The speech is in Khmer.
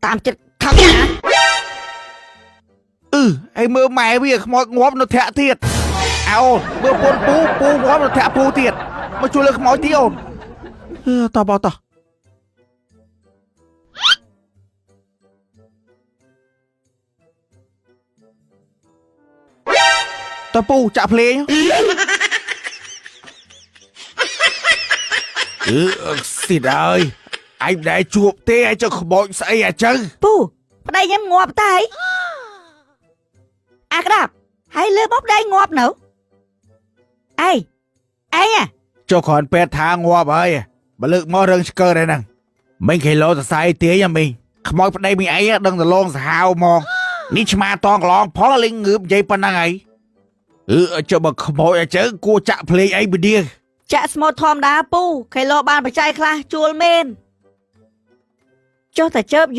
តាមចិត្តខឹងណា អឺហើយមើលម៉ែវាខ្មោចងាប់នៅធាក់ទៀតអោអូនមើលពូនពូពូងាប់នៅធាក់ពូទៀតមកជួយលើខ្មោចទៀតអូនអឺតបតោះតពូចាក់ភ្លេងអឺស៊ីដល់ឯងមិនដែលជួបទេឯងចុះខ្មោចស្អីអាចឹង ពូប្តីខ្ញុំងាប់តែហីអាក្តាប់ហើយលើមកប្តីងាប់នៅអេអេអា ចុះគ្រាន់ពេទ្យថាងាប់ហើយបើលើកមករឿងឆ្កើដែរហ្នឹងមិញគេលោសរសៃទាយមីងខ្មោចប្តីមីងអីដឹងតែលងសាហាវហ្មងនេះឆ្មាតងក្លងផលលេងងើបនិយាយប៉ុណ្ណឹងហើយអឺចុះបើខ្មោចអញ្ចឹងគួរចាក់ភ្លេងអីបដៀ ចាក់ស្មូតធម្មតាពូខេឡូបានបច្ច័យខ្លះជួលមែនចុះតែជើបយូ